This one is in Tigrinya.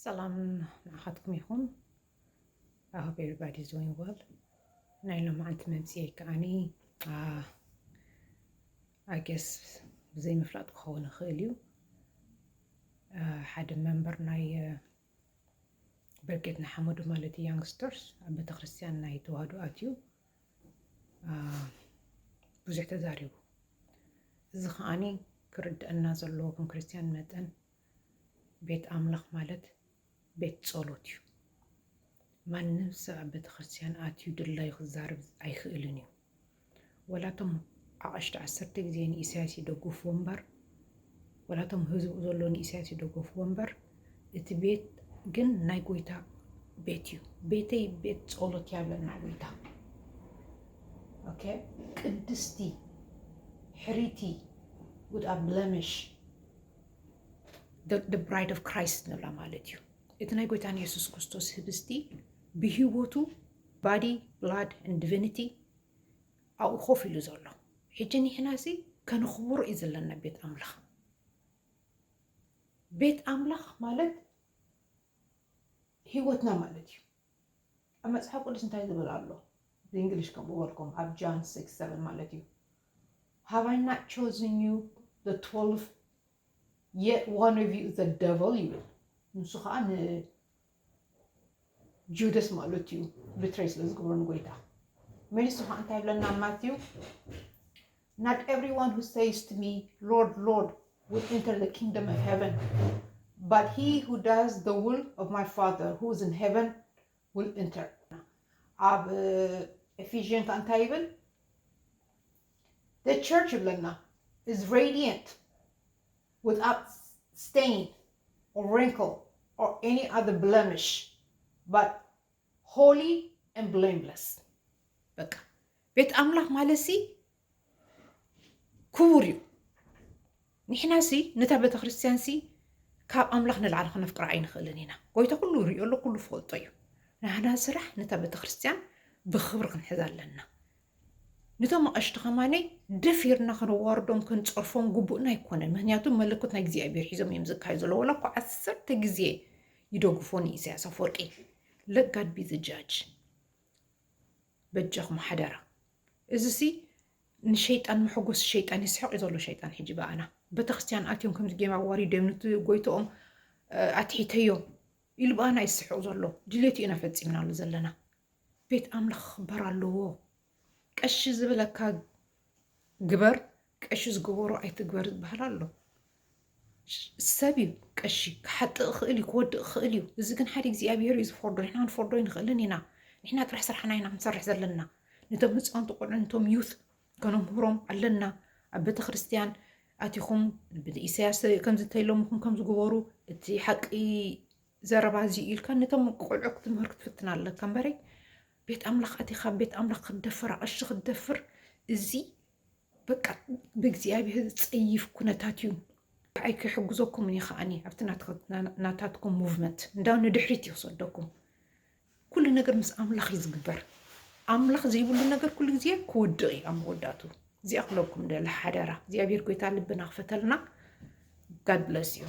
ሰላም ንዓኻትኩም ይኹን። I hope everybody is doing well። ናይ ሎማዓንቲ መምፅኤ ከዓኒ፣ I guess፣ ብዘይ ምፍላጥ ክኸውን ይኽእል እዩ። ሓደ መንበር ናይ ብርጌድ ንሓመዱ ማለት እዩ፣ youngsters፣ ኣብ ቤተክርስትያን ናይ ተዋህዶ ኣትዩ ብዙሕ ተዛሪቡ። እዚ ከዓኒ ክርድአና ዘለዎ ከም ክርስትያን መጠን ቤት ኣምላኽ ማለት ቤት ጸሎት እዩ። ማንም ሰብ ኣብ ቤተክርስትያን ኣትዩ ድላዩ ክዛረብ ኣይኽእልን እዩ። ወላቶም ኣቐሽቲ ዓሰርተ ግዜ ንኢሳያስ ይደግፍዎ እምበር፣ ወላቶም ህዝቡ ዘሎ ንኢሳያስ ይደግፍዎ እምበር፣ እቲ ቤት ግን ናይ ጎይታ ቤት እዩ። ቤተይ ቤት ጸሎት ያብለና ጎይታ። ኦኬ፣ ቅድስቲ፣ ሕሪቲ፣ without blemish፣ the bride of Christ ንብላ ማለት እዩ። እቲ ናይ ጎይታን የሱስ ክርስቶስ ህብስቲ ብህይወቱ፣ body, blood and divinity ኣብኡ ኮፍ ኢሉ ዘሎ። ሕጂ ንሕና ሲ ከነኽብሮ እዩ ዘለና ቤት ኣምላኽ። ቤት ኣምላኽ ማለት ህይወትና ማለት እዩ። ኣብ መጽሓፍ ቅዱስ እንታይ ዝብል ኣሎ? ብእንግሊሽ ከምኡ በልኩም፣ ኣብ John six seven ማለት እዩ። Have I not chosen you, the twelve? Yet one of you is a devil ይብል። ንሱ ከዓ ንጁደስ ማለት እዩ፣ ብትሬይ ስለ ዝገብሮ ንጎይታ። መሊሱ ከዓ እንታይ ይብለና ኣብ ማቴው? Not everyone who says to me, Lord, Lord, will enter the kingdom of heaven, but he who does the will of my Father who is in heaven will enter. ኣብ ኤፌዥን ከዓ እንታይ ይብል? The church ይብለና is radiant, without stain or wrinkle or any other blemish, but holy and blameless። በቃ ቤት ኣምላኽ ማለት ሲ ክቡር እዩ። ንሕና ሲ ነታ ቤተክርስትያን ሲ ካብ ኣምላኽ ንላዕሊ ክነፍቅራ ኣይንኽእልን ኢና። ጎይታ ኩሉ ሪኦ ኣሎ፣ ኩሉ ፈልጦ እዩ። ናህና ስራሕ ነታ ቤተክርስትያን ብኽብሪ ክንሕዛ ኣለና። ነቶም ኣቐሽቲ ከማነይ ደፊርና ከነዋርዶም ከንጸርፎም ግቡእና ኣይኮነን። ምክንያቱ መለኮት ናይ እግዚኣብሔር ሒዞም እዮም ዝካዩ ዘለዉ። ወላ እኮ ዓሰርተ ግዜ ይደግፎ ንኢሳያስ ኣፈወርቂ። Let God be the judge። በጃኹም ሓደራ። እዚ ሲ ንሸይጣን መሐጎሲ ሸይጣን ይስሕቕ እዩ ዘሎ ሸይጣን። ሕጂ ብኣና ቤተክርስትያን ኣትዮም ከምዚ ጌም ኣዋሪዶም ነቲ ጎይትኦም ኣትሒተዮም ኢሉ ብኣና ይስሕቕ ዘሎ። ድሌቱ ኢና ፈጺምናሉ ዘለና። ቤት ኣምላኽ ክኽበር ኣለዎ። ቀሺ ዝብለካ ግበር፣ ቀሺ ዝገበሮ ኣይትግበር ዝበሃል ኣሎ። ሰብ እዩ ቀሺ፣ ክሓጥእ ይኽእል እዩ፣ ክወድቕ ይኽእል እዩ። እዚ ግን ሓደ እግዚኣብሔር እዩ ዝፈርዶ፣ ንሕና ክንፈርዶ ኣይንኽእልን ኢና። ንሕና ጥራሕ ስራሕና ኢና ክንሰርሕ ዘለና። ነቶም ህፃውንቲ ቆልዑ፣ ነቶም ዩት ከነምህሮም ኣለና። ኣብ ቤተክርስትያን ኣቲኹም ኢሳያስ ከምዚ እንተኢሎምኹም ከምዚ ግበሩ፣ እቲ ሓቂ ዘረባ እዚ ኢልካ ነቶም ቆልዑ ክትምህር ክትፍትን ኣለካ እምበረይ፣ ቤት ኣምላኽ ኣቲኻ ቤት ኣምላኽ ክትደፍር፣ ኣቐሺ ክትደፍር፣ እዚ በቃ ብእግዚኣብሔር ዝጸይፍ ኩነታት እዩ። ኣይክሕግዘኩምን እዩ ከዓኒ ኣብቲ ናትኩም ሙቭመንት እንዳ ንድሕሪት እዩ ክሰደኩም። ኩሉ ነገር ምስ ኣምላኽ እዩ ዝግበር። ኣምላኽ ዘይብሉ ነገር ኩሉ ግዜ ክወድቕ እዩ ኣብ መወዳእቱ። እዚኣ ክብለኩም ደለ ሓደራ። እግዚኣብሔር ጎይታ ልብና ክፈተልና። God bless you።